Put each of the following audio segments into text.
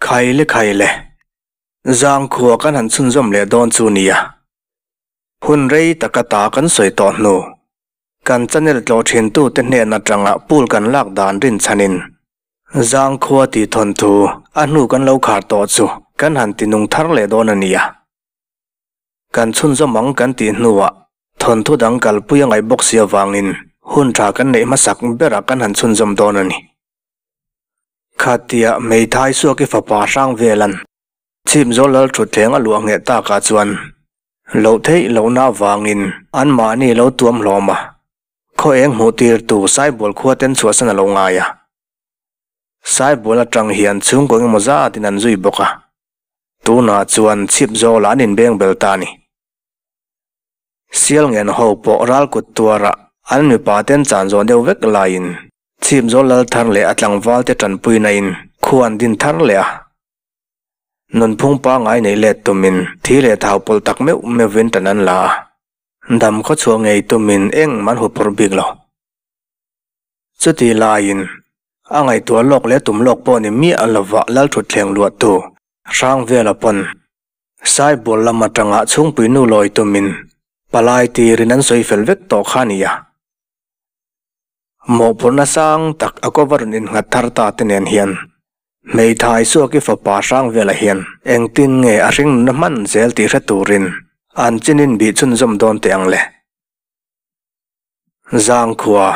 Khaile khaile, zangkhua kan han chhunzawm leh dawn chu nia. Hun rei taka ta kan sawi tawh hnu, kan channel tlawh thintute hnen atanga pool kan lak dan rinchhanin zangkhua tih thawnthu a hnu kan lo khar tawh chu kan han ti nung thar leh dawn a nia. Kan chhunzawm ang kan tih hnuah thawnthu dang kalpui a ngaih bawk si avangin hun tha kan neih hmasak berah kan han chhunzawm dawn a ni. Khatia hmeithai suaki fapa hrang velan chhip zawl lal thutthleng a luah ngheh takah chuan loh theih lohna avangin anmahni lo tuam hlawm a, khaw eng hmuh tirtu Saibual khua ten chhuahsan a lo ngai a. Saibual atang hian chhungkaw engemaw zatin an zui bawk a, tunah chuan chhip zawlah an inbeng bel ta a ni. Sial ngen ho pawh ral kut tuarah an mipa ten chan zawh deuh vek laiin Chhip zawl lal thar leh a tlangval te tanpuina in khua an din thar leh a. Nunphung pangngai neih let tumin thi leh thau pawlh tak meuh meuhvin tan an la a. Dam khaw chhuah ngei tumin eng man hu phur bik lo. Chuti laiin a ngaihtuah lawk leh tum lawk pawh ni miah lova lal thutthleng luahtu Hrangvela pawn Saibual lam atanga chhungpui nu lawi tumin palai tirin an sawi fel vek tawh kha a ni a. Mawhphurhna sang tak a cover rawn innghat thar ta te nen hian hmeithai suaki fapa hrang velah hian engtin nge a hring nuna hman zel tih hre turin an chinin bih chhunzawm dawn teh ang le. Zangkhua,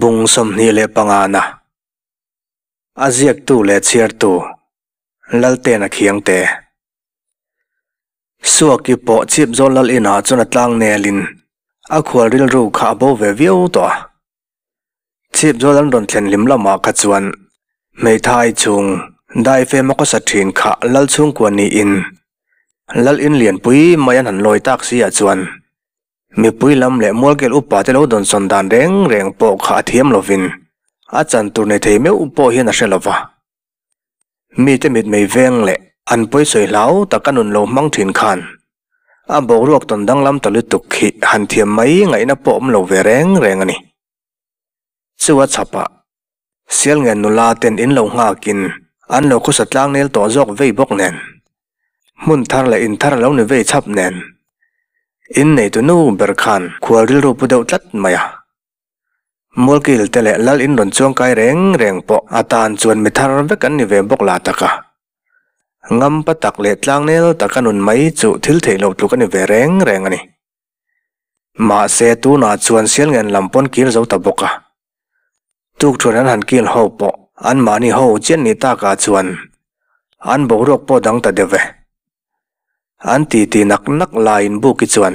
Bung 25 na. A ziaktu leh chhiartu, Laltena Khiangte. Suaki pawh chip zawl lal inah chuan a tlang nelin a khual rilru kha a bo ve viau tawh a. Chip zawl an rawn thlen hlim lamah kha chuan hmeithai chung daifem a khawsa thin kha lal chhungkua niin lal in lianpui mai an han lawi tak si ah chuan mipui lam leh mualkel upa te lo dawnsawn dan reng reng pawh kha a thiam lovin a chan tur nei thei meuh pawh hian a hre lova. Mite mitmei veng leh an pawisawi hlau tak a nun lo hmang thin khan a boruak tawn danglam ta lutuk hi han thiam mai ngaihna pawh awm lo ve reng reng a ni. Chu a chhapah Sialngen nula ten in lo nghakin an lo khawsa tlang nel tawh zawk vei bawk nen, hmun thar leh in thar a lo ni vei chhap nen, inneitu nu ber khan khual rilru pu deuh tlat mai a. Mualkil te leh lal in rawn chuang kai reng reng pawh a tan chuan mi thar vek an ni ve bawk la tak a. Ngampa tak leh tlangnel taka nun mai chu thil theih loh tluk a ni ve reng reng a ni. Mahse tunah chuan Sialngen lam pawn kir zo ta bawk a. Tukṭhuan an han kil ho pawh anmahni ho chian ni takah chuan an boruak pawh dang ta deuh e. An titi nak nak laiin Buki chuan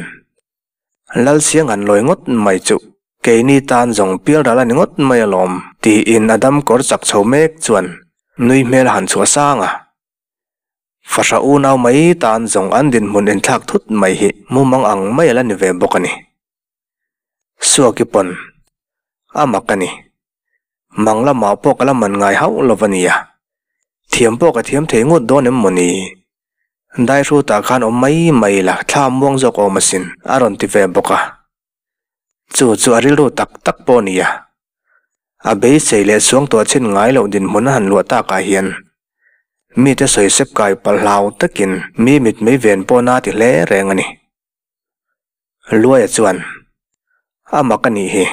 Lalsiang han lawi ngawt mai chuh, keini tan zawng pial ral a ni ngawt mai alawm, tiin a dam kawr chak chho mek chuan nui hmel a han chhuah sang a. Fahra unau mai tan zawng an dinhmun inthlak thut mai hi mumang ang mai a la ni ve bawk a ni. Suaki pawn a mak a ni. Mang lamah pawh ka la man ngai hauh lo va nia. Thiam pawh ka thiam thei ngut dawn em mawni? Daihrutah khan awm mai mai la, thla muang zawk awm asin, a rawn ti ve bawk a. Chu chu a rilru tak tak pawh nia. A beisei leh suangtuah chhin ngai loh dinhmun a han luah takah hian mite sawi sep kai palh hlau takin mi mitmei ven pawh na ti hle reng a ni. Luaia chuan, A mak a nih hi.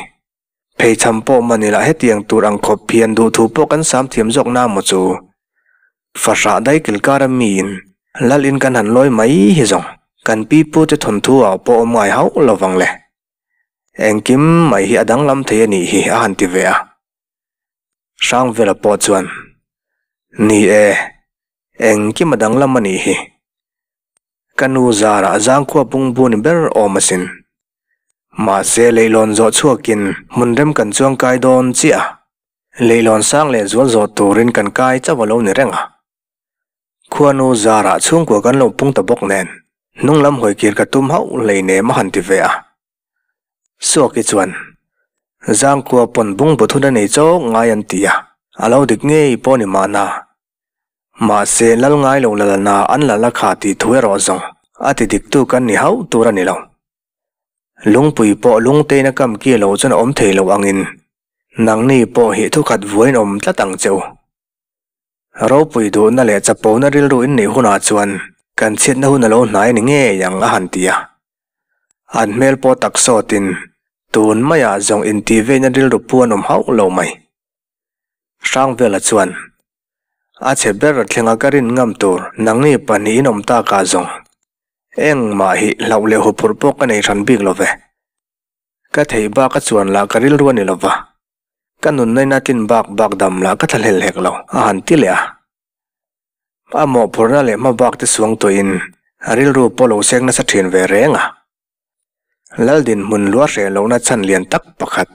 Pheichham pawh man ila hetiang tur ang khawp hian duhthu pawh kan sam thiam zawk na maw chu? Fahrah dai kilkara miin lal in kan han lawi mai hi zawng kan pi pu te thawnthu ah pawh awm ngai hauh lo vang le. Engkim mai hi a danglam thei a nih hi a han ti ve a. Hrangvela pawh chuan, Ni e, engkim a danglam a nih hi. Ka nu zarah zangkhua bungbu ni ber awm asin. Mahse leihlawn zawh chhuakin hmun rem kan chuang kai dawn chiah a, leihlawn sang leh zual zawh turin kan kai chauh a lo ni reng a. Khuanu zarah chhungkua kan lo pung ta bawk nen, hnung lam hawi kir ka tum hauh hleinem a han ti ve a. Suaki chuan, Zangkhua pawn bungbu thun a nei chawk ngai an ti a, a lo dik ngei pawh ni mahna. Mahse, lal ngai lo lalna an la la kha tih thu erawh zawng a ti diktu kan ni hauh tur a ni lo. Lungpui pawh lungtein a kam ki lo chuan a awm thei lo angin nangni pawh hi thukhat vuain awm tlat ang che u. Ropui duhna leh chapona rilru in neih hunah chuan kan chhiatna hun a lo hnai ni ngei ang a han ti a. An hmel pawh tak sawtin tun maiah zawng intih veina rilru pu an awm hauh lo mai. Hrangvela chuan, A chhe ber thlenga ka rin ngam tur nangni pahnihin awm takah zawng engmah hi hlauh leh huphurh pawh ka nei hran bik lo ve. Ka theih bak a chuan lah ka rilru a ni lo va, ka nunna in a tlin bak bak dam lah ka thlahlel hek lo, a han ti leh a. A mawhphurhna leh hma bak te suang tuahin a rilru pawh lo seng nasa thin ve reng a. Lal dinhmun lua hreh lohna chhan lian tak pakhat,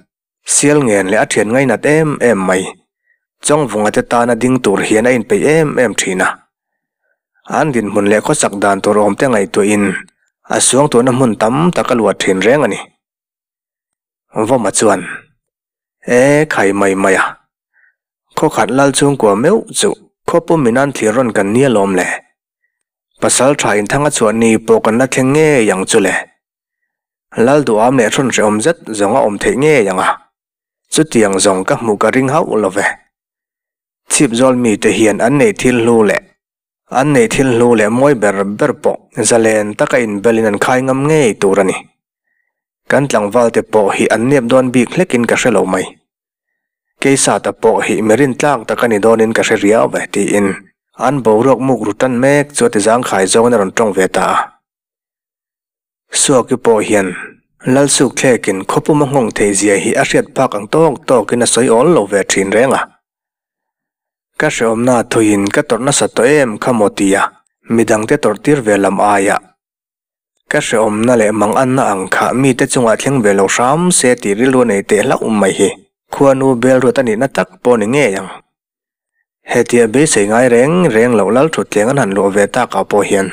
sial ngen leh a thian ngainat em em mai, Chawngvunga te tana ding tur hian a inpeih em em thin a. An dinhmun leh khawsak dan tur awmte ngaihtuahin a suangtuahna hmun tam tak a luah thin reng a ni. Vawma chuan, E khai mai mai a, khawkhat lal chhungkua meuh chu khawpum in an thlir rawn kan nia lawm le. Pasal tha in thang a chhuah ni pawh kan la thleng ngei ang chu le. Lal duham leh hrawn hrehawm zet zawng a awm theih ngei ang a, chutiang zawng ka hmuh ka ring hauh lo ve. Chhip zawl mite hian an neih thil hlu leh An neih thil hlu leh mawi ber ber pawh zalen taka inbelin an khai ngam ngei tur a ni. Kan tlangvalte pawh hi an nep dawn bik hlekin ka hre lo mai. Keisata pawh hi mi rintlak tak a ni dawnin ka hre riau ve tiin an boruak muk ru tan mek chu a ti zangkhai zawngin a rawn tawng ve ta a. Suaki pawh hian Lalsuk thlekin khawpum a nghawng theih zia hi a hriat phak ang tawk tawkin a sawi awl lo ve thin reng a. Ka hrehawmna thuiin ka tawrh nasa tawh em kha maw tia midangte tawrh tir ve lam aia ka hrehawmna leh manganna ang kha mite chungah thleng ve lo hram se tih rilru nei teh hlauh mai hi khuanu belruat a nihna tak pawh ni ngei ang. Hetia beisei ngai reng reng loh lal thutthleng an han luah ve takah pawh hian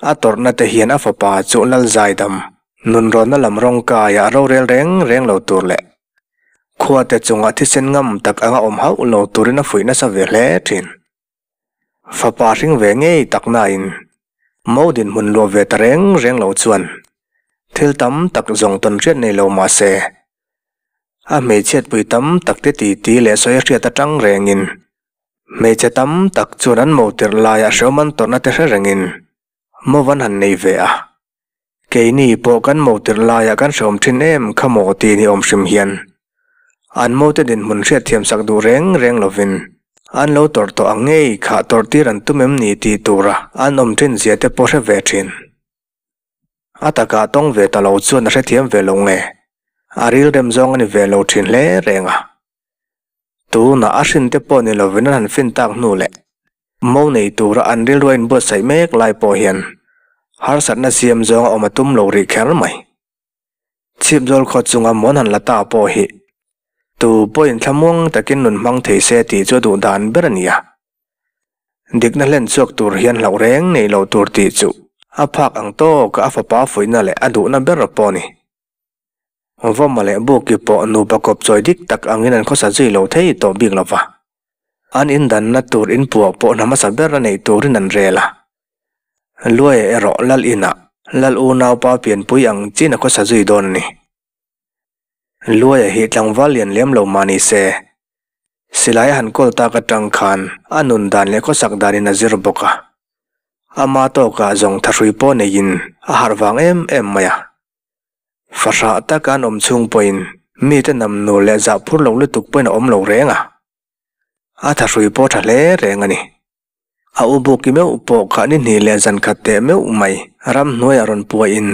a tawrhna te hian a fapa chu lal zaidam nunrawnna lam rawng kaiah rorel reng reng lo tur leh khuate chungah thisen ngam tak anga awm hauh lo turin a fuih nasa ve hle thin. Fapa hring ve ngei tak nain mo dinhmun luah ve ta reng reng lo chuan thil tam tak zawng tawn hriat nei lo mah se A hmeichhiatpui tam tak te titi leh sawi a hriat atang rengin hmeichhe tam tak chuan an mo tirh laiah hreawm an tawrhna te hre rengin mo van han nei ve a. Keini pawh kan mo tirh laiah kan hreawm thin em kha maw tih ni awm hrim hian an mo te dinhmun hriatthiam sak duh reng reng lovin an lo tawrh tawh ang ngei kha tawrh tir an tum em ni tih tura an awm thin zia te pawh hre ve thin. A takah tawng ve ta lo chuan a hrethiam ve lo nge? A rilrem zawng a ni ve lo thin hle reng a. Tunah a hrin te pawh ni lovin an han fin tak hnu leh mo nei tura an rilru a inbuatsaih mek lai pawh hian harsatna siam zawng a awm a tum lo rih kher mai. Chhipzawl khaw chunga muan han la ta pawh hi tu pawhin thlamuang takin nun hmang thei se tih chu a duh dan ber a ni a. Dikna hlen chhuak tur hian hlauh reng nei lo tur tih chu a phak ang tawka a fapa fuihna leh a duhna ber pawh a ni. Vawma leh Buki pawh nupa kawp chawi dik tak angin an khawsa zui lo thei tawh bik lo va. An indanna tur inpuah pawh hna hmasa ber a neih turin an rel a. Luaia erawh Lal inah Lal unaupa pianpui ang chin a khawsa zui dawn a ni. Luaia hi tlangval lian lem lo mah ni se, silai a han kawl tak atang khan a nun dan leh khawsak danin a zir bawk a. Ama tawkah zawng thahrui pawh neiin a harh vang em em mai a. Fahrah taka an awm chhung pawhin mite namnu leh zah phur lo lutuk pawhin a awm lo reng a. A thahrui pawh tha hle reng a ni. A u buki meuh pawh kha ni hnih leh zan khat teh meuh mai ramhnuaiah rawn puahin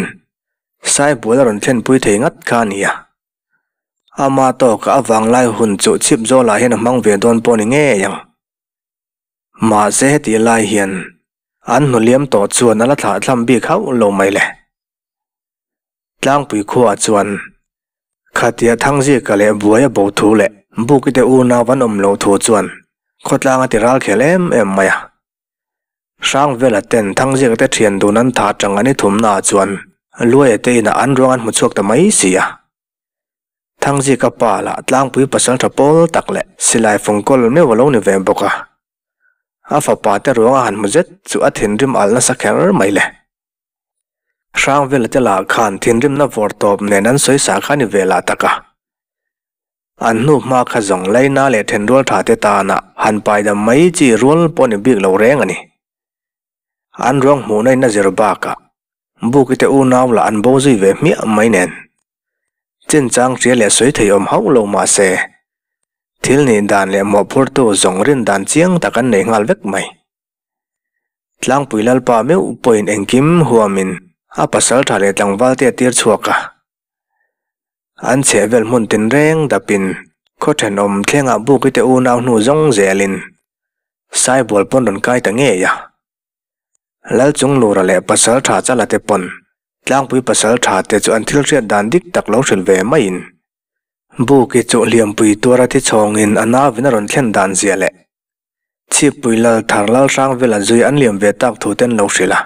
Saibual a rawn thlenpui thei ngat kha a ni a. Ama tawkah a vanglai hun chu chhip zawlah hian a hmang ve dawn pawh ni ngei ang. Mahse hetih lai hian an hnuliam tawh chuan a la thlahthlam bik hauh lo mai le. Tlangpui khuaah chuan khatia Thangzika leh buai a bo thu leh Bukite unau an awm loh thu chuan khawtlang a ti ral khel em em mai a. Hrangvela ten Thangzika te thian dun an thah tang an i thumnaah chuan Luaia te inah an ruang an hmu chhuak ta mai si a. Thangzika pa lah tlangpui pasal tha pawl tak leh silai fungkawl meuh a lo ni ve bawk a. A fapa te ruang a han hmu zet chu a thinrim alh nasa kher mai le. Hrangvela te lah khan thinrimna vawr tawp nen an sawi sa kha ni ve lah tak a. An hnu hma kha zawng laina leh thenrual tha te tana han paidam mai chi rual pawh ni bik lo reng a ni. An ruang hmuhna in a zir bakah Buki te unau lah an bo zui ve hmiah mai nen. Chinchang hria leh sawi thei awm hauh lo mah se, thil nih dan leh mawhphurtu zawng rin dan chiang tak an nei nghal vek mai. Tlangpui Lalpa meuh pawhin engkim huamin a pasal tha leh tlangval te a tir chhuak a. An chhehvel hmun tinreng dapin khaw thenawm thlengah Buki te unau hnu zawng zelin Saibual pawn rawn kai ta ngei a. Lalchunglura leh pasal tha Chala te pawn Tlangpui pasal tha te chu an thil hriat dan dik tak lo hrilh ve maiin Buki chu hliampui tuara thi chhawngin a nauvin a rawn thlen dan zia leh Chhippui Lal Thar Lal Hrangvela zui an liam ve tak thu ten lo hrilh a.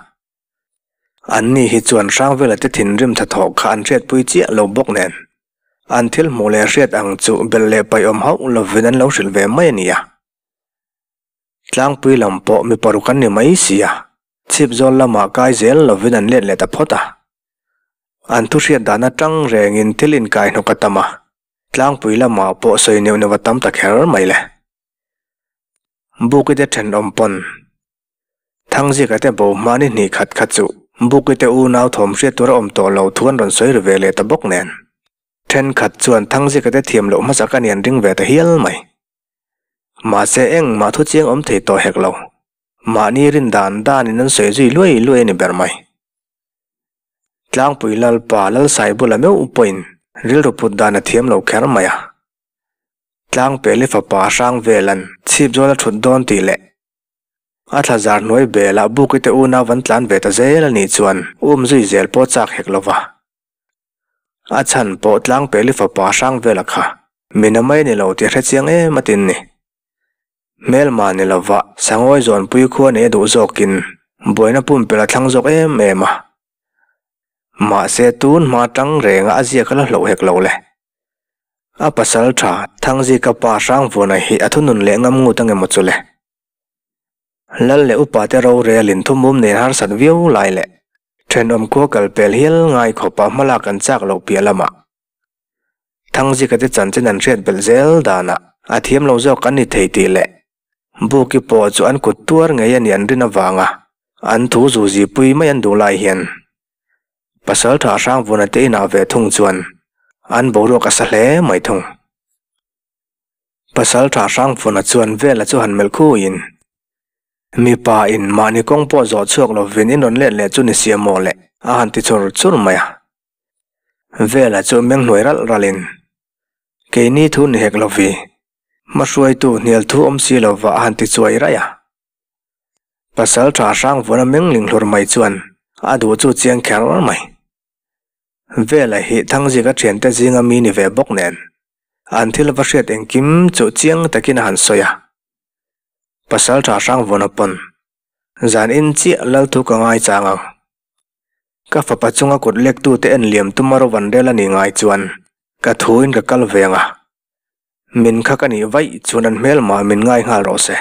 Anni hi chuan Hrangvela te thinrim tha thawh kha an hriatpui chiah lo bawk nen, an thil hmuh leh hriat ang chu belh leh paih awm hauh lovin an lo hrilh ve mai a ni a. Tlangpui lam pawh mi paruk an ni mai si a, chhipzawl lamah kai zel lovin an let leh ta phawt a. An thu hriat dan atang rengin thil inkai hnawk a tam a, tlangpui lamah pawh sawi neuh neuh a tam ta kher mai le. Bukite thenawm pawn Thangzika te bo hma ni hnih khat kha chu Bukite unau thawm hriat tur a awm tawh lo thu an rawn sawi ri ve leh ta bawk nen. Thenkhat chuan Thangzika te thiam loh hmasa ka ni an ring ve ta hial mai. Mahse engmah thu chiang awm thei tawh hek lo. Mahni rin dan danin an sawi zui luai luai a ni ber mai. Tlangpui Lalpa Lalsaibula meuh pawhin rilru put dan a thiam lo kher mai a. Tlangpeli fapa Hrangvela'n chhip zawl a thut dawn tih leh a thla zar hnuai belah Buki te unau an tlan ve ta zel a nih chuan um zui zel pawh chak hek lo va. A chhan pawh Tlangpeli fapa Hrangvela kha mina mai ni lo tih a hre chiang em a tin ni. Hmelma ni lova Sangawi zawnpui khua nei a duh zawkin buaina pumpelh a thlang zawk em em a. Mahse tun hma tang renga a ziak a la hloh hek lo le. A pasal tha Thangzika pa Hrangvuana hi a thunun leh ngam ngut ange maw chu le? Lal leh upa te rorel in thumum nen harsat viau lai leh thenawm khua kal pel hial ngai khawpa hmalak an chak loh piah lamah Thangzika te chanchin an hriat belh zel danah a thiam lo zawk an ni thei tih leh Buki pawh chu an kut tuar ngei a nih an rin avanga an thu zuzi pui mai an duh lai hian Pasal tha Hrangvuna te inah ve thung chuan an boruak a sa hle mai thung. Pasal tha Hrangvuna chuan Vela chu han melh khuiin, Mipa in mahni kawng pawh zawh chhuak lovin in rawn let leh chu ni sia maw le a han ti chur chur mai a. Vela chu meng hnuai ralh ralhin, Keini thu ni hek lovi, hmahruaitu hnial thu awm si lova a han ti chuai raih a. Pasal tha hrang vuna meng ling hlur mai chuan a duh chu chiang kher mai. Vela hi Thangzika thiante zinga mi ni ve bawk nen an thil va hriat engkim chu chiang takin a han sawi a. Pasal tha hrang vuna pawn zan in chiah lal thu ka ngai chang ang. Ka fapa chunga kut lektute en liam tuma ro van rel a nih ngai chuan ka thuin ka kal ve ang a. Min kha ka nih vaih chuan an hmelmah min ngai nghal rawh se.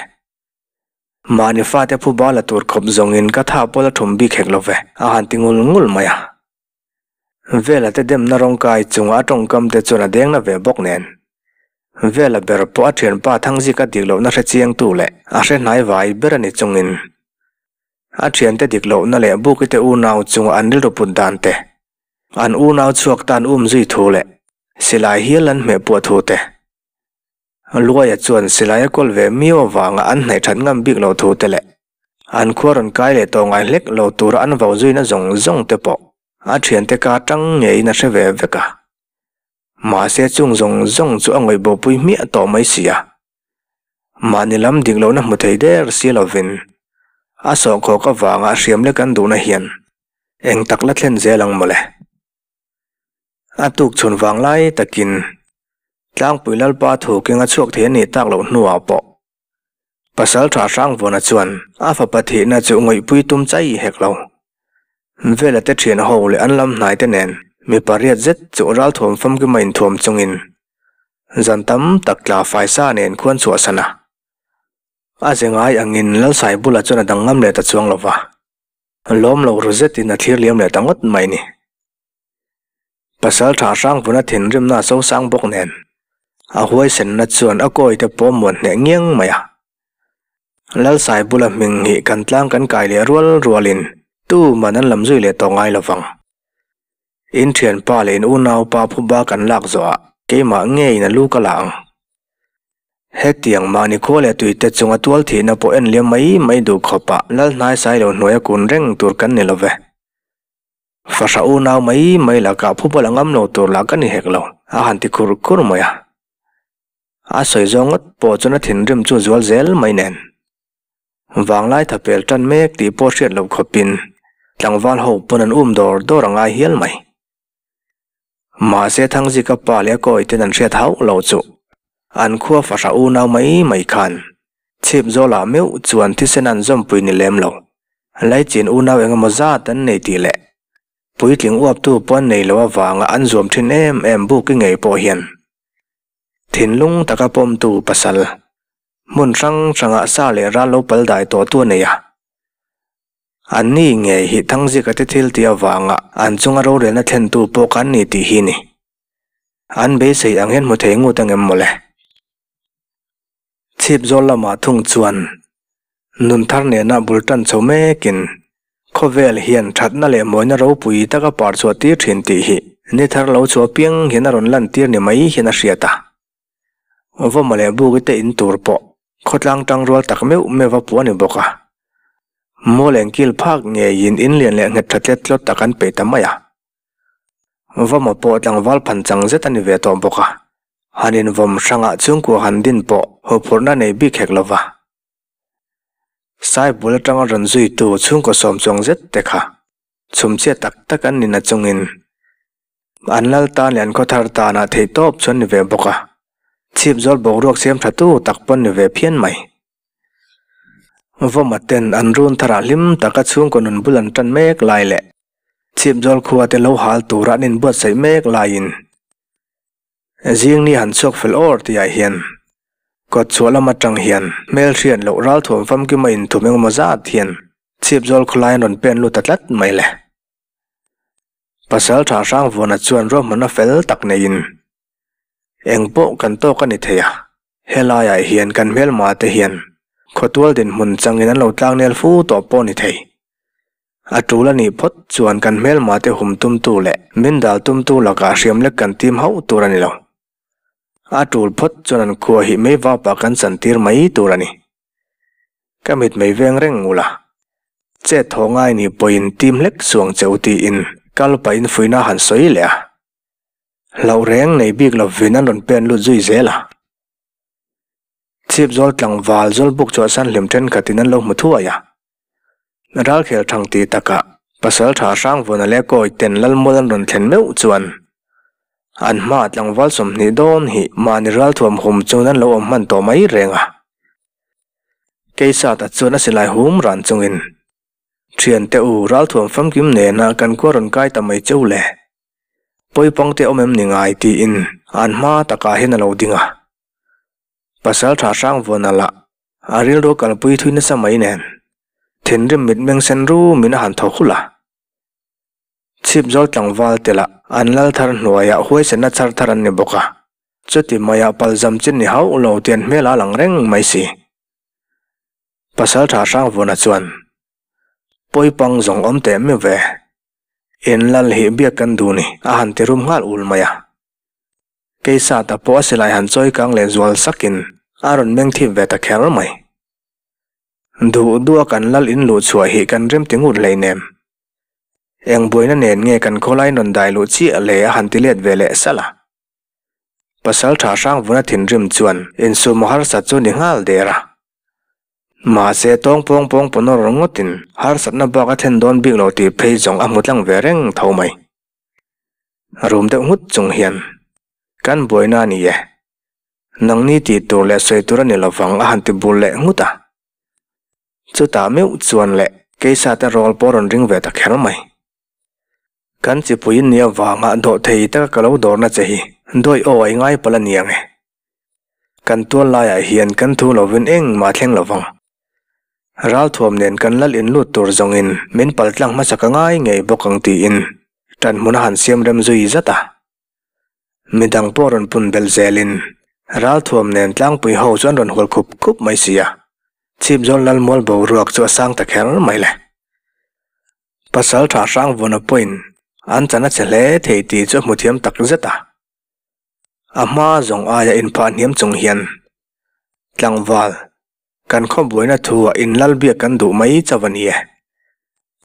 Mahni fate phu bal a tur khawp zawngin ka tha pawl a thum bik hek lo ve, a han ti ngul ngul mai a. Vela te demna rawngkai chunga a tawngkam te chuan a deng na ve bawk nen. Vela ber pawh a thianpa Thangzika dik lohna hre chiangtu leh a hre hnai vai ber a ni chungin a thiante dik lohna leh Bukite unau chunga an rilru put dan te, an unau chhuak tan um zui thu leh silai hial an hmeh puah thu te, Luaia chuan silai a kawl ve miau avanga an hnaih that ngam bik lo thu te leh an khua rawn kai leh tawh ngai hlek lo tura an vo zuina zawng zawng te pawh a thiante ka tang ngeiin a hre ve vek a. Mahse chung zawng zawng chu a ngawih bopui hmiah tawh mai si a. Mahni lam dik lohna hmu thei der si lovin a sawhkhawk avanga a hriam lek an duhna hian eng tak la thlen zel ang mawle. A tuk chhun vang lai takin Tlangpui Lalpa thu keng a chhuak thei a nih tak loh hnuah pawh Pasal Tha Hrangvawna chuan a fapa thihna chu ngawihpui tum chai hek lo. Vela te thian ho leh an lam hnai te nen mi pariat zet chu ralthuam famkima inthuam chungin zan tam tak tla faisa nen khuan chhuahsan a. A ze ngai angin Lalsai bulah chuan a dang ngam leh ta chuang lo va. Lawm lo ru zetin a thlir liam leh ta ngawt mai ni. Pasal tha hrang vuna thinrimna a sosang bawk nen. A huaisenna chuan a kawite pawh a muan hneh ngiang mai a. Lalsai bula hming hi kan tlang kan kai leh rual rualin tuman an lam zui leh tawh ngai lovang. In thianpa leh in unaupa phuba kan lak zawhah keimah ngeiin a lu ka la ang. Hetiang mahni khua leh tuite chunga tual thihna pawh en liam mai mai duh khawpah lal hnaisai lo hnuaia kun reng tur kan ni lo ve. Fahra unau mai mai lakah phuba la ngam lo tur lah ka ni hek lo, a han ti khur khur mai a. A sawi zawng ngawt pawh chuan a thinrim chu zual zel mai nen. Vanglai thapel tan mek tih pawh hriat loh khawpin tlangval ho pawn an um dawr dawr a ngai hial mai. Mahse Thangzika pa leh a kawiten an hriat hauh lo chu an khua fahra unau mai mai khan chhip zawlah meuh chuan thisen an zawmpui ni lem lo. Laichin unau engemaw zat an nei tih leh puitling uaptu pawh an nei lo avanga an zuam thin em em buki ngei pawh hian Thinlung taka pawmtu pasal, hmun hrang hrangah sa leh ral lo pal dai tawhtu a nei a. An ni ngei hi Thangzika te thil tih avanga an chunga rorelna thlentu pawh kan ni tih hi ni. An beisei ang hian hmu thei ngut angem mawle. Chhip zawl lamah thung chuan nun thar nena bul tan chho mekin khawvel hian thatna leh mawina ropui taka par chhuah tir thin tih hi ni thar lo chhuah piang hian a rawn lan tir ni mai hian a hriat a. Vawma leh buki te in tur pawh khawtlang tangrual tak meuh meuh a puh a ni bawk a. Mual engkil phak ngeiin in lian leh nghet tha tlet tlawt tak an peih ta mai a. Vawma pawh tlangval phan chang zet a ni ve tawh bawk a, han invawm hrangah chhungkua han din pawh huphurhna nei bik hek lo va. Sai bul atanga rawn zuitu chhungkaw sawm chuang zet te kha chhumchhia tak tak an ni na chungin an lal tan leh an khawthar tanah theihtawp chu an ni ve bawk a, chhip zawl boruak siam tha tu tak pawn ni ve phian mai. Vawma ten an run tharah hlim taka chhungkaw nun bul an tan mek lai leh Chhipzawl khua te lo hal tura an inbuatsaih mek laiin zingni han chhuak fel awr tihah hian kawtchhuah lam atang hian hmelhriat loh ralthuam famkima inthum engemaw zat hian Chhipzawl khawlai an rawn pen lut ta tlat mai le. Pasal tha Hrangvuana chuan ruahmanna fel tak neiin engpawh kan tawk a ni thei a, helaiah hian kan hmelma te hian khawtual dinhmun changin an lo tlangnel fu tawh pawh a ni thei. A tul a nih phawt chuan kan hmelma te hum tumtu leh min dal tumtu lakah hriam lek kan tim hauh tur a ni lo. A tul phawt chuan an khua hi mei vapah kan chantir mai tur a ni. Ka mit mei veng reng ngul a. Chet thaw ngai nih pawhin tim hlek suang che u tiin kal pahin fuihna han sawi leh a. Hlauh reng nei bik lovin an rawn pen lut zui zel a. Chhipzawl tlangval Zawlbuk chhuahsan hlim thenkhatin an lo hmu thuai a. Ralkhel thang tih takah Pasaltha Hrangvuna leh Kawiten Lalmual an rawn thlen meuh chuan an hmaah tlangval 20 dawn hi mahni ralthuam hum chuan an lo awm hman tawh mai reng a. Keisata chuan a silai hum ran chungin, Thiante u, ralthuam famkim nena kan khua rawn kai ta mai cheu le. Pawipang te awm em ni ngai tiin an hma takah hian a lo ding a. Pasaltha Hrangvuna lah A rilru kalpui thui nasa mai nen thinrim mitmeng sen rumin a han thaw hulh a. Chhipzawl tlangval te lah an lal thar hnuaiah huaisenna chhar thar an ni bawk a, chuti maiah palzam chin ni hauh lo tih an hmel a lang reng mai si. Pasaltha Hrangvuna chuan, Pawipang zawng awm teh miau ve, in lal hi biak kan duh ni a han ti rum nghal ul mai a. Keisata pawh a silai han chawi kang leh zual sakin a rawn meng thip ve ta kher mai. Duh duh a kan lal in luh chhuah hi kan rem ti ngut hleinem. Eng buaina nen nge kan khawlai rawn dai luh chiah le a han ti let ve leh salh a. Pasaltha Hrangvuna thinrim chuan insum a harsat chu ni nghal der a. Mahse tawng pawng pawng pawnawr ngawtin harsatna bak a thlen dawn bik lo tih phei zawng a hmu tlang ve reng tho mai. Rum deuh nghut chung hian, Kan buaina a ni e. Nangni tih tur leh sawi tur a ni lovang a han ti bul leh nghut a. Chutah meuh chuan leh Keisa te rawl pawh rawn ring ve ta kher mai. Kan chipui in nia vanga dawh thei taka ka lo dawrna che hi dawi aw a i ngai palh a ni ang e. Kan tual laiah hian kan thu lovin engmah thleng lovang. Ralthuam nen kan lal in lut tur zawngin min paltlang hmasa ka ngai ngei bawk ang tiin ṭan hmun a han siam rem zui zat a. Midang pawh rawn pun belh zelin Ralthuam nen tlangpui ho chu an rawn hual khup khup mai si a, Chhipzawl lal mual boruak chu a sang ta kher mai le. Pasal tha Hrangvuna pawhin an chan a che hle thei tih chu a hmu thiam tak zet a. A hma zawng aia inphah hniam chung hian tlangval kan khaw buaina thu ah in lal biak kan duh mai chauh a ni e.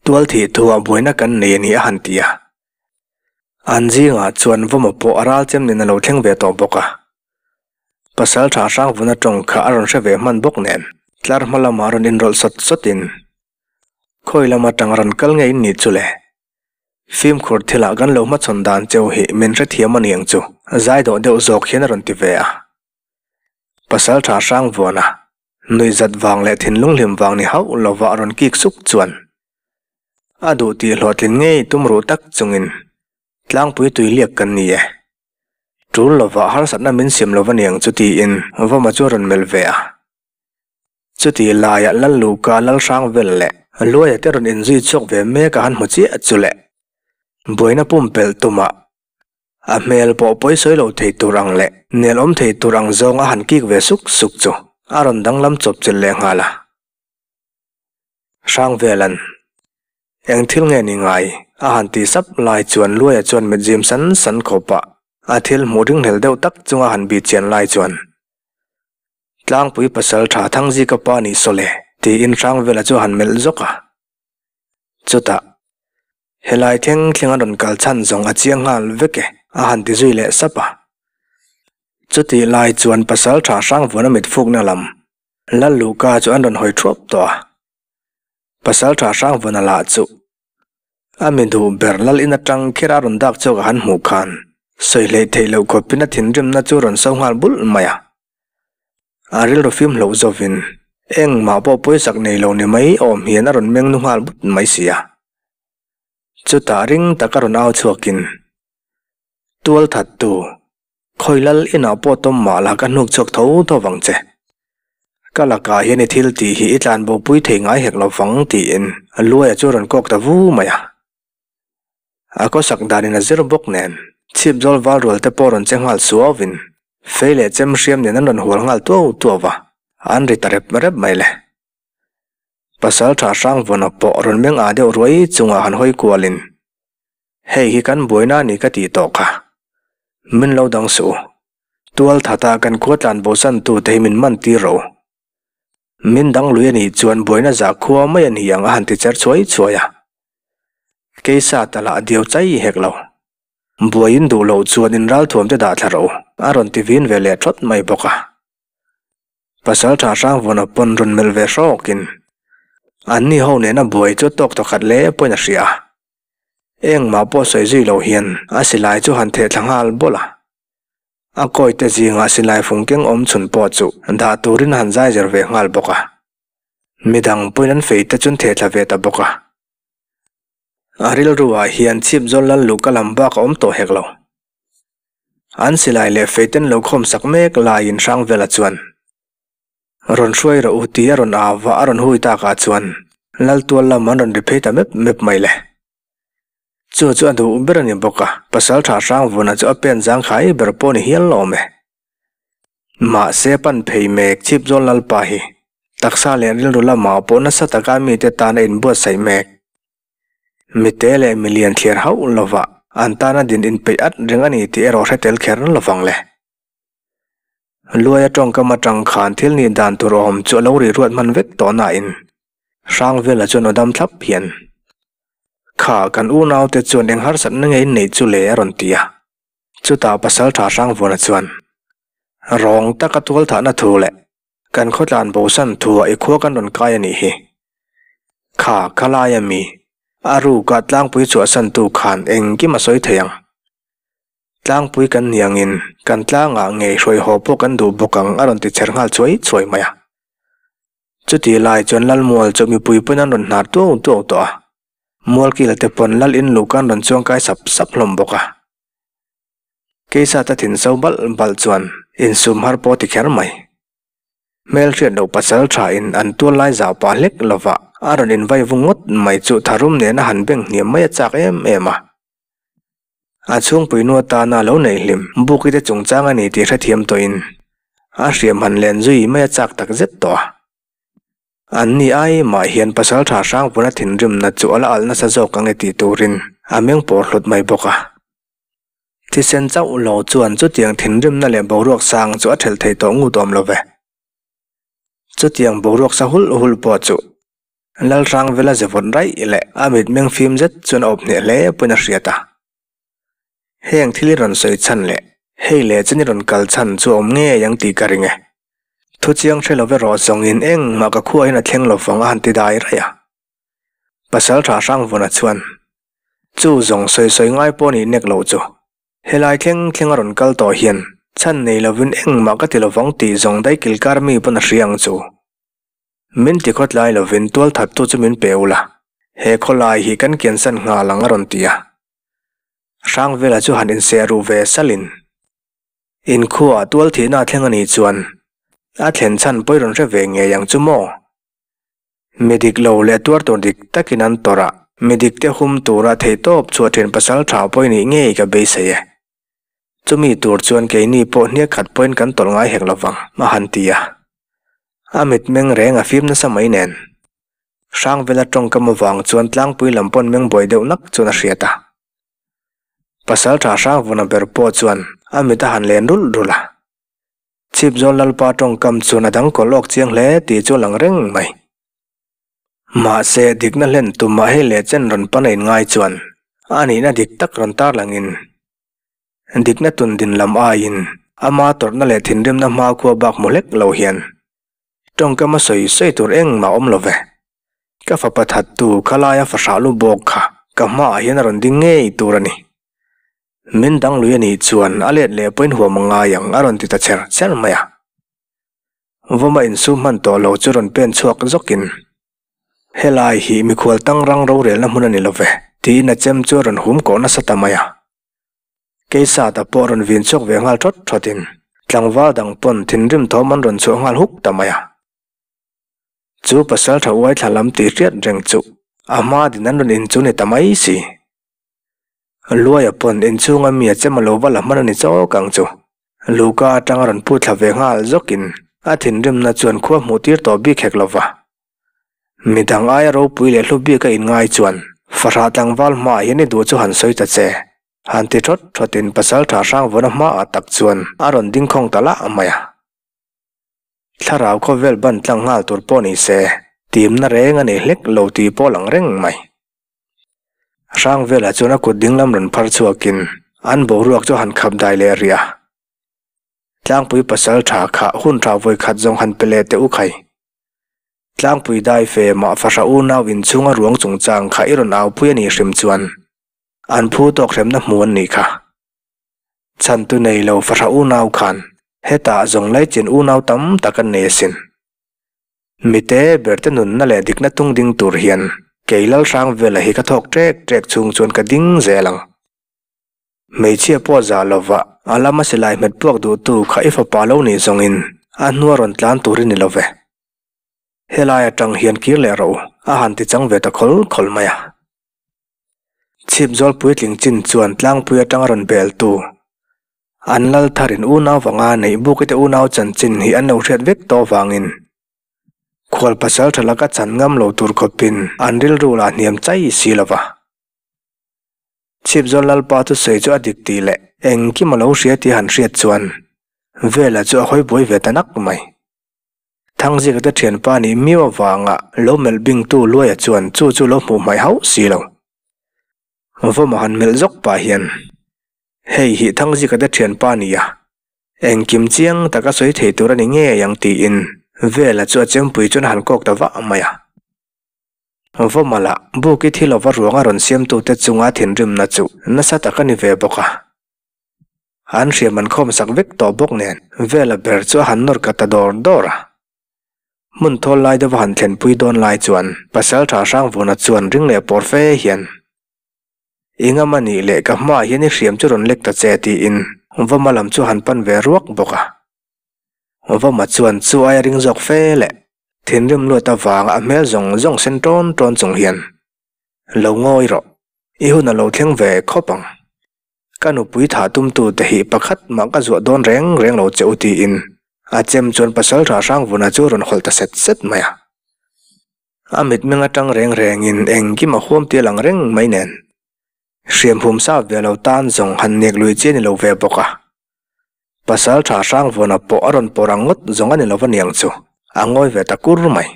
Tual thih thu ah buaina kan nei a ni a han ti a. An zingah chuan vawma pawh a ral chem nen a lo thleng ve tawh bawk a. Pasal tha Hrangvuna tawng kha a rawn hre ve hman bawk nen tlar hma lamah rawn inrawlh sawt sawtin Khawi lam atang rawn kal ngei in nih chu le? Fimkhur thilah kan lo hmachhawn dan cheu hi min hrethiam a niang chu, zai dawh deuh zawk hian a rawn ti ve a. Pasal tha hrang vuana, nuihzat vang leh thinlung hlim vang ni hauh lova a rawn kik suk chuan a duh tih hlawhtlin ngei tum ruh tak chungin tlangpui tui liak kan ni e. Tul lova harsatna min siam lova niang chu tiin Vawma chu a rawn melh ve a. Chuti laiah Lalluka Lalhrang vel leh Luaia te rawn inzui chhuak ve mek a han hmu chiah chu le. Buaina pumpelh tumah a hmel pawh pawi sawi lo thei tur ang leh nel awm thei tur ang zawng a han kik ve suk suk chu a rawn danglam chawp chilh leh nghal a. Hrangvelan, Eng thil nge ni ngai? a han ti sap lai chuan Luaia chuan mit zim san san khawpah a thil hmuh ringhlel deuh tak chunga han bih chian lai chuan Tlangpui pasal tha Thangzika pa nih saw le, tiin Hrangvela chu a han melh zawk a. Chutah, Helai thleng thleng a rawn kal chhan zawng a chiang nghal vek e, a han ti zui leh sap a. Chutih lai chuan pasal tha Hrangvuana mit fukna lam Lalluka chu an rawn hawi thuap tawh a. Pasal tha Hrangvuana lah chu A mi duh ber lal in atang kher a rawn dak chhuak a han hmuh khan sawi hleih theih loh khawpin a thinrimna chu rawn so nghal bulh mai a. A rilru fim hloh zawvin engmah pawh pawisak nei lo ni mai awm hian a rawn meng nu nghal but mai si a. Chutah ring taka rawn au chhuakin, Tual thattu, Khawi lal inah pawh tawm mah la ka hnuk chhuak tho tho vang che. Ka lakah hian i thil tih hi i tlanbo pui thei ngai hek lo vang tiin a luaia chu a rawn kawk ta vu mai a. A khawsak danin a zir bawk nen chhip zawl val rual te pawh rawn che nghal suauvin fei leh chem hriam nen an rawn hual nghal tuau tuau va, an ri ta rep rep mai le. Pasal tha hrang vawna pawh rawn meng ah deuh ruai chungah han hawi kualin Hei hi kan buaina a ni ka tih tawh kha. Min lo dang suh u. Tual thata kan khua tlan bosan tu te hi min man tir rawh u. Min dang lui a nih chuan buaina zah khua mai a ni ang a han ti cher chhuai chhuai a. Keisa ta lah diau chai hek lo. Buai in duh loh chuan in ralthuam te dah thla rawh u a rawn ti vin ve leh thawt mai bawk a. Pasal tha Hrangvawna pawn rawn melh ve hrawkin anni ho nena buai chu tawk tawkhat hle pawhin a hria a. Engmah pawh sawi zui loh hian a silai chu han theh thla nghal bawlh a. A kawi te zingah silai fung keng awm chhun pawh chu dah turin a han zai zer ve nghal bawk a. Midang pawhin an fei te chu an theh thla ve ta bawk a. A rilru ah hian chhip zawl lal luhka lam bak a awm tawh hek lo. An silai leh fei ten lo khawm sak mek laiin Hrangvela chuan Rawn hruai rawh u tih a rawn au va, a rawn hui takah chuan Laltual lam an rawn ri phei ta mep mep mai le. Chu chu a duh ber a ni bawk a, Pasaltha Hrangvuna chu a pen zangkhai ber pawh ni hial lawm e. Mahse pan phei mek chhip zawl Lalpa hi taksa leh rilru lamah pawh nasa taka mite tan a inbuatsaih mek. Mite leh milian thliar hauh lova an tana din inpeih at reng a ni tih erawh hre tel kher lovang le. Luaia tawngkam atang khan thil nih dan tur awm chu a lo ri ruat hman vek tawh nain Hrangvela chuan aw dam thlap hian, Kha, kan unaute chuan eng harsatna nge in neih chu le? a rawn ti a. Chutah Pasaltha Hrangvuana chuan, Rawng taka tualthahna thu leh kan khawtlan bosan thuah i khua kan rawn kai a nih hi. Kha, khalai a mi, a ruka tlangpui chhuahsantu khan engkim a sawi thei ang. Tlangpui kan ni angin kan tlangah ngei hruai haw pawh kan duh bawk ang a rawn ti chher nghal chuai chuai mai a. Chutih lai chuan Lalmual chu mipui pawn an rawn hnar tuau tuau tawh a, Mualkila te pawn Lal in luh khan rawn chuang kai sap sap hlawm bawk a. Keisata thin so balh balh chuan insum har pawh ti kher mai. Hmelhriat loh pasal tha in an tual lai zau pah hlek lova a rawn invai vung ngawt mai chu tharum nena han beng hniam mai a chak em em a. A chhungpui nu atana lo neih hlim Buki te chungchang a ni tih hrethiam tawhin. A hriam han len zui mai a chak tak zet tawh a. An ni ai mah hian pasaltha Hrangvuna thinrimna chu a la alh nasa zawk ang e tih turin a meng pawr hlut mai bawk a. Thisen chauh lo chuan chutiang thinrimna leh boruak sang chu a thelh thei tawh ngut awm lo ve. Chutiang boruak sa hulh hulh pawh chu Lalhrangvela ze vawt raih leh a mitmeng fim zet chuan a awp hneh hle pawhin a hriat a. Heng thil i rawn sawi chhan leh hei leh chen i rawn kal chhan chu a awm ngei ang tih ka ring e. Thu chiang hre lo ve rawh zawngin engmah ka khuahin a thleng lo vang a han ti dai raih a. Pasal tha Hrangvuna chuan, Chu zawng sawi sawi ngai pawh nih nek loh chu. Helai thleng thleng a rawn kal tawh hian chhan nei lovin engmah ka ti lo vang tih zawng daih kilkar mi pawn a hria ang chu. Min ti khawtlai lovin tualthattu chu min pe ula, he khawlai hi kan kiansan nghal ang a rawn ti a. Hrangvela chu han inseh ruh ve salhin, Inkhuaah tual thihna a thleng a nih chuan a thlen chhan pawi rawn hre ve ngei ang chu maw? Mi dik lo leh tuar tur dik takin an tawrh a, mi dikte hum tura theihtawp chhuah thin pasal tha pawi nih ngei ka beisei e. Chumi tur chuan keini pawh hniak khat pawhin kan tawlh ngai hek lovang, a han ti a. A mitmeng reng a fim nasa mai nen. Hrangvela tawngkam avang chuan tlangpui lam pawn meng buai deuh nak chuan a hriat a. Pasal tha Hrangvuna ber pawh chuan a mit a han len rulh rulh a. Chhipzawl Lalpa tawngkam chuan a dang kawlh awk chiang hle tih chu a lang reng mai. Mahse, dikna hlen tumah hei leh chen rawn pan a inngai chuan a nihna dik tak rawn tarlangin dikna tun din lam aiin ama tawrhna leh thinrimna hmakhua bak hmu hlek lo hian tawngkam a sawi sawi tur engmah awm lo ve. Ka fapa thattu khalaia fahrah lu bawk kha ka hmaah hian a rawn ding ngei tur a ni. Min dang lui a nih chuan a let leh pawhin huam a ngai ang a rawn ti ta cher cher mai a. Vawma insum hman tawh lo chu rawn pen chhuak zawkin, Helai hi mikhual tangrang rorelna hmun a ni lo ve, tiin a chem chu a rawn hum kawh nasa ta mai a. Keisata pawh rawn vin chhuak ve nghal thawt thawtin, tlangval dang pawn thinrim thawm an rawn chhuah nghal huk ta mai a. Chu pasal tha uai thla lam tih hriat reng chu a hma din an rawn inchu ni ta mai si. Luaia pawn inchhunga mi a chem a lo va la hman a ni chawk ang chu. Luka atanga rawn pu thla ve nghal zawkin a thinrimna chuan khua hmuh tir tawh bik hek lo va. Midang aia ropui leh hlu bik a inngai chuan fahrah tlangval hmaah hian i duh chu han sawi ta che. Han ti thawt thawtin pasaltha Hrangvawna hmaah tak chuan a rawn ding khawng ta lah mai a. Thlarau khawvel ban tlang nghal tur pawh ni se, timna reng a nei hlek lo tih pawh lang reng mai. Hrangvela chuan a kut dinglam rawn phar chhuakin an boruak chu a han khap dai leh rih a. Tlangpui pasal tha kha hun tha vawi khat zawng han pe leh teh u khai. Tlangpui dai fe mah fahra unau inchhunga ruang chungchang kha i rawn aupui a nih hrim chuan an phu tawk hremna hmu an nih kha. Chhantu nei lo fahra unau khan hetah zawng laichin unau tam tak an nei asin. Mite berte nunna leh dikna tung ding tur hian kei Lalhrangvela hi ka thawk ṭek ṭek chhung chuan ka ding zel ang. Hmeichhia pawh zah lova a lama silai hmet puak duhtu kha i fapa lo nih zawngin a hnua rawn tlan tur i ni lo ve. Helai atang hian kir leh rawh u, a han ti chang ve ta khawl khawl mai a. Chhipzawl puitling chin chuan tlangpui atanga rawn beltu An lal tharin unau vanga neih bukite unau chanchin hi an lo hriat vek tawh vangin khual pasal tha laka chan ngam lo tur khawpin an rilru lah hniam chai si lo va. Chhipzawl Lalpa thusawi chu a dik tih leh engkim a lo hria tih han hriat chuan Vela chu a hawi buai ve ta nak mai. Thangzika te thianpa nih miau avanga lo melh bingtu Luaia chuan chu chu lo hmuh hmaih hauh si lo. Vawma han melh zawk pah hian, Hei hi Thangzika te thianpa a ni a, engkim chiang taka sawi thei tur a ni ngei ang tiin Vela chu a chempui chuan a han kawk ta vah mai a. Vawma lah Buki thi lova ruanga rawn siamtute chunga thinrimna chu nasa tak a ni ve bawk a. An hriam an khawmsak vek tawh bawk nen Vela ber chu a han nawr ka ta dawr dawr a. Hmun thawl lai deuha han thlenpui dawn lai chuan Pasaltha Hrangvuna chuan ring leh pawr fe hian, I ngam a nih leh ka hmaah hian i hriam chu rawn lek ta che tiin Vawma lam chu han pan ve ruak bawk a. Vawma chuan chu aia ring zawk fe leh thinrim luat avanga a hmel zawng zawng sen tawn tawn chung hian, Lo ngawi rawh, i hun a lo thleng ve khawp ang. Ka nupui thah tumtute hi pakhat mah ka zuah dawn reng reng lo che u tiin A chem chuan Pasalṭha Hrangvuna chu a rawn hawlh ta set set mai a. A mitmeng aṭang reng rengin engkim a huam tia lang reng mai nen. Hriamhum sa ve lo tan zawng han nek lui chi a ni lo ve bawk a. Pasalṭha Hrangvuna pawh a rawn pawr ang ngawt zawng a ni lo va niang chu, a ngawi ve ta kur mai.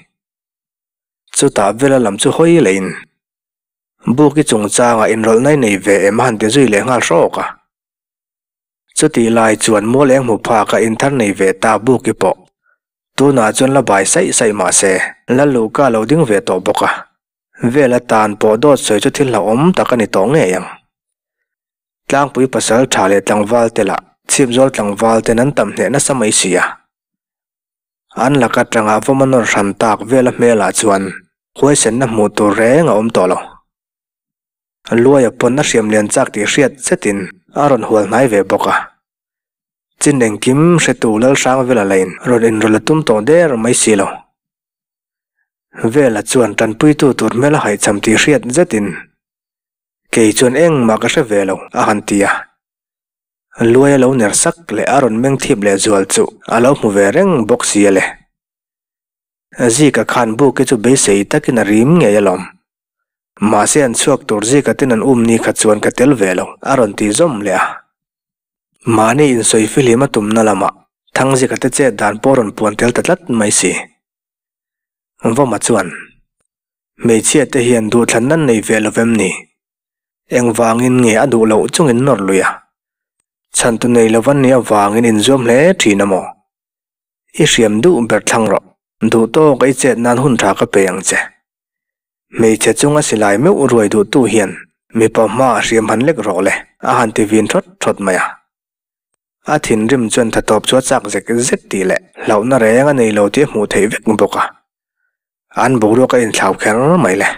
Chutah vela lam chu hawi leiin Buki chungchangah inrawlhna i nei ve em a han ti zui leh nghal hrawk a. Chutih lai chuan mual eng hmu phak a inthar nei ve ta Buki pawh tunah chuan la bai saih saih mah se la luhka lo ding ve tawh bawk a. Vela tan pawh dawt sawi chu thil hlauhawm tak a ni tawh ngei ang. Tlangpui pasal tha leh tlangval te lah chhipzawl tlangval ten an tam hneh nasa mai si a. An laka tangah vawm a nawr hran tak vela hmelah chuan huaisenna hmuh tur reng a awm tawh lo. Luaia pawn a hriam lian chak tih hriat zetin a rawn hual hnai ve bawk a. Chin engkim hretu Lalhrangvela lain rawn inrawlh a tum tawh der mai si lo. Vela chuan tanpuitu tur hmel a haihcham tih hriat zetin kei chuan engmah ka hre ve lo a han ti a. Luai a lo ner sak leh a rawn meng thip leh zual chu a lo hmu ve reng bawk si a le. Zika khan buki chu beisei takin a rim ngei alawm. Mahse an chhuak tur Zika ten an um ni kha chuan ka tel ve lo a rawn ti zawm leh a. Mahni insawi fihlim a tumna lamah Thangzika te chet dan pawh rawn puan tel ta tlat mai si. Vawma chuan, Hmeichhia te hian duhthlan nan nei ve lovem ni? Engvangin nge a duh loh chungin nawr lui a? Chhantu nei lo van nih avangin inzuam hle thin a maw? I hriam duh ber thlang rawh, duh tawk a i chet nan hun tha ka pe ang che. Hmeichhe chunga silai meuh ruai duhtu hian mipa hmaah hriam han lek rawh le, a han ti vin thawt thawt mai a. A thinrim chuan tha tawp chu a chak zek zek tih leh hlauhna reng a nei lo tih a hmuh theih vek bawk a. An boruak a inthlau kher mai le.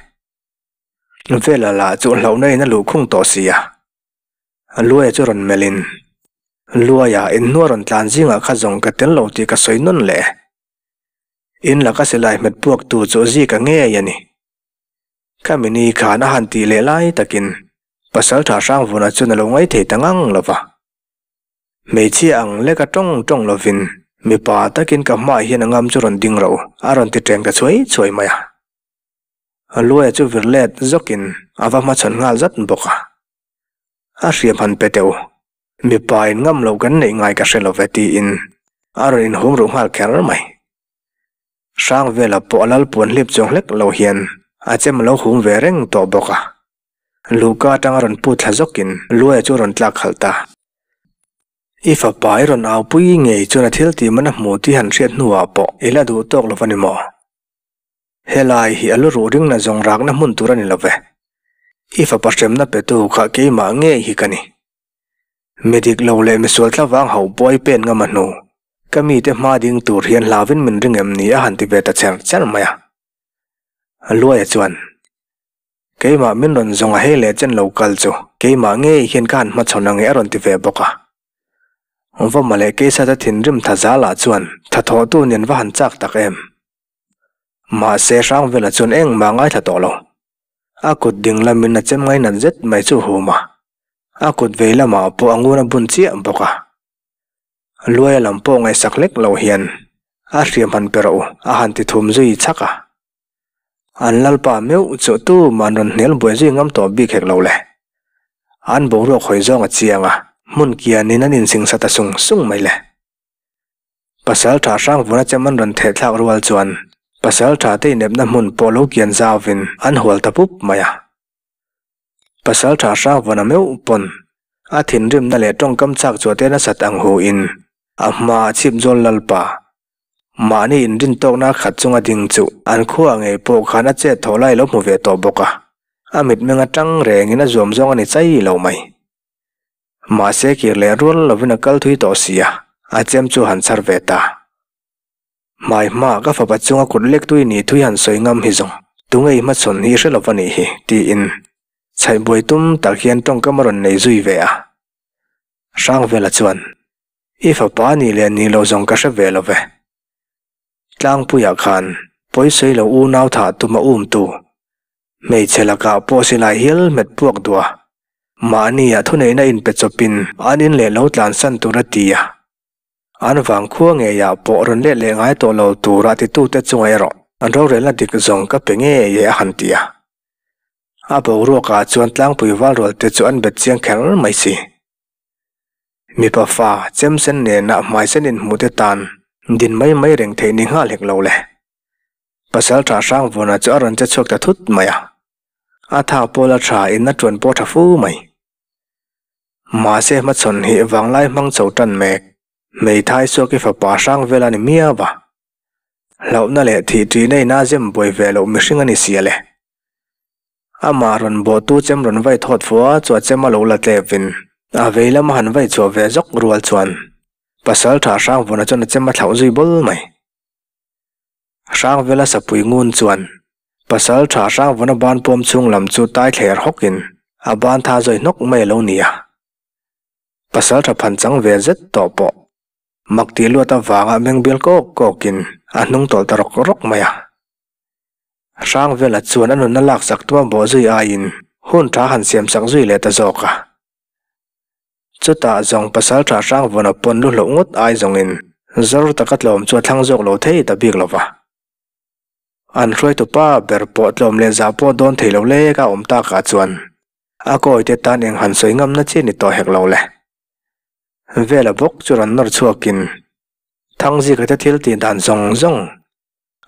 Vela lah chu hlauhna in a luhkhung tawh si a. Luaia chu rawn melh in, Luaia, inhnua rawn tlan zingah kha zawng ka tel lo tih ka sawi nawn leh e. In laka silai hmet puak tu chu zika ngei a ni. Khami ni khan a han tih leh lai takin Pasaltha Hrangvuna chuan a lo ngai thei ta ngang lo va. Hmeichhia ang lek a tawng tawng lovin mipa takin ka hmaah hian a ngam chu rawn ding ro a rawn ti teng ta chhuai chhuai mai a. Luaia chu vir let zawkin a va hmachhawn nghal zat bawk a. A hriam han pe teuh, mipa in ngam loh kan neih ngai ka hre lo ve tiin a rawn inhum ruh nghal kher mai. Hrangvela pawh a lalpuan hlip chuang hlek lo hian a chem a lo hum ve reng tawh bawk a. Luhka atanga rawn put thla zawkin Luaia chu a rawn tlak khalh ta. I fapa i rawn aupui ngei chuan a thil tih man a hmu tih han hriat hnuah pawh i la duh tawk lo va ni maw? Helai hi a lu ruh ringna zawng rakna hmun tur a ni lo ve. I fapa hremna petu kha keimah ngei hi ka ni. Mi dik lo leh misual thlavang hauh buai pen ngam a hnu, ka mite hma ding tur hian hlauvin min ring em ni a han ti ve ta cher cher mai a. Luaia chuan, Keimah min rawn zawng a hei leh chen lo kal chu keimah ngei hian ka han hmachhawn ang e a rawn ti ve bawk a. Vawma leh Keisata thinrim tha zalah chuan thathawhtu nen va han chak tak em. Mahse Hrangvela chuan engmah ngaithla tawh lo. A kut ding lamin a chem ngainat zet mai chu hum a, a kut vei lamah pawh a ngun a bun chiah bawk a. Luaia lam pawh ngaihsak hlek lo hian a hriam han pe rawh u a han ti thum zui chhak a. An lalpa meuh chu tumah an rawn hnial buai zui ngam tawh bik hek lo le. An boruak hawi zawng a chiang a, hmun kianin an insingsa ta sung sung mai le. Pasal tha Hrangvuna chem an rawn theh thlak rual chuan pasal tha te inepna hmun pawh lo kian zauvin an hual ta pup mai a. Pasal tha Hrangvuna meuh pawn a thinrimna leh tawngkam chak chuah te nasat ang hu in a hma a chhip zawl lalpa mahni inrin tawkna khat chunga ding chu an khua ngei pawh khan a chet thawh lai lo hmu ve tawh bawk a, a mitmeng atang rengin a zuam zawng a ni chai lo mai. Mahse kir leh rual lovin a kal thui tawh si a, a chem chu han chhar ve ta. Hmai hma ka fapa chunga kut lek tui ni thui han sawi ngam hi zawng, tunge i hmachhawn hi hre lova nih hi, tiin chhaihbuai tum tak hian tawngkam a rawn nei zui ve a. Hrangvela chuan, I fapa nih leh nih lo zawng ka hre ve lo ve. Tlangpuiah khan pawisawi lo unau thah tum a um tu, Hmeichhe lakah pawh silai hial hmet puak duh a, mahnia thuneihna inpe chawpin an in leh lo tlansan tur a ti a. An vangkhua ngeiah pawh rawn let leh ngai tawh lo tura titute chungah erawh an rorelna dik zawng ka pe ngei e a han ti a. A boruakah chuan tlangpui valrualte chu an bet chiang kher mai si. Mipa fa chemsen nena hmaisen inhmuhte tan din mai mai reng theih ni nghal hek lo le. Pasal tha Hrangvuna chu a rawn che chhuak ta thut mai a. A thak pawl a tha in a tuan pawh tha fu mai. Mahse hmachhawn hi vanglai hmang cho tan mek. Hmeithai suak i fapa hrang vel a ni miau a. Hlauhna leh thih ṭihna in a zem buai ve loh mihring a ni sia le. Amah rawn bawhtu chem rawn vai thawt fua chu a chem a lo la tlep in a vei lama han vai chhuah ve zawk rual chuan pasal tha Hrangvuna chuan a chem a thlauh zui bawl mai. Hrangvela sapui ngun chuan pasal tha Hrangvuna ban pawm chhung lam chu tai thler hawk in a ban tha zawi hnawk mai a lo ni a. Pasal tha phan chang ve zet tawh pawh mak tih luat avanga meng bial kawk kawkin a hnung tawlh ta rawk rawk mai a. Hrangvela chuan a nunna laksak tum a bawh zui aiin hun tha han siam sak zui leh ta zawk a. Chutah zawng pasal tha Hrangvuna pawn lu hloh ngawt ai zawngin zawr taka tlawm chu a thlang zawk lo thei ta bik lo va. An hruaitu pa ber pawh tlawm leh zah pawh dawn thei lo lek a awm takah chuan a kawite tan eng han sawi ngamna chi ni tawh hek lo le. Vela bawk chu rawn nawr chhuakin Thangzika te thil tih dan zawng zawng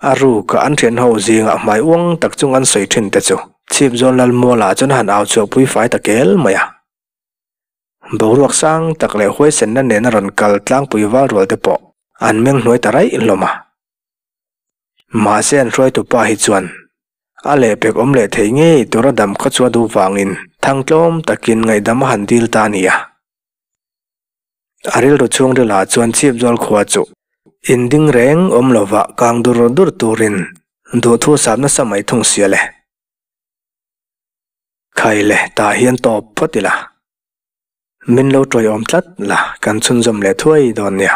a ruka an thian ho zingah hmai uang tak chung an sawi thin te chu Chhipzawl Lalmualah chuan han au chhuahpui fai ta kel mai a. Boruak sang tak leh huaisenna nena rawn kal tlangpui val rual te pawh an meng hnuai ta raih hlawm a. Mahse an hruaitu pa hi chuan a lehpek awm leh thei ngei tura dam kha chu a duh vangin thang tlawm takin ngaihdam a han dil ta a ni a. A rilru chhungrilah chuan Chhipzawl khua chu inding reng awm lova kang dur dur turin duhthu sap nasa mai thung sia le. Khai le tah hian tawp phawt ila. Min lo tawiawm tlat la kan chhunzawm leh thuai dawn nia.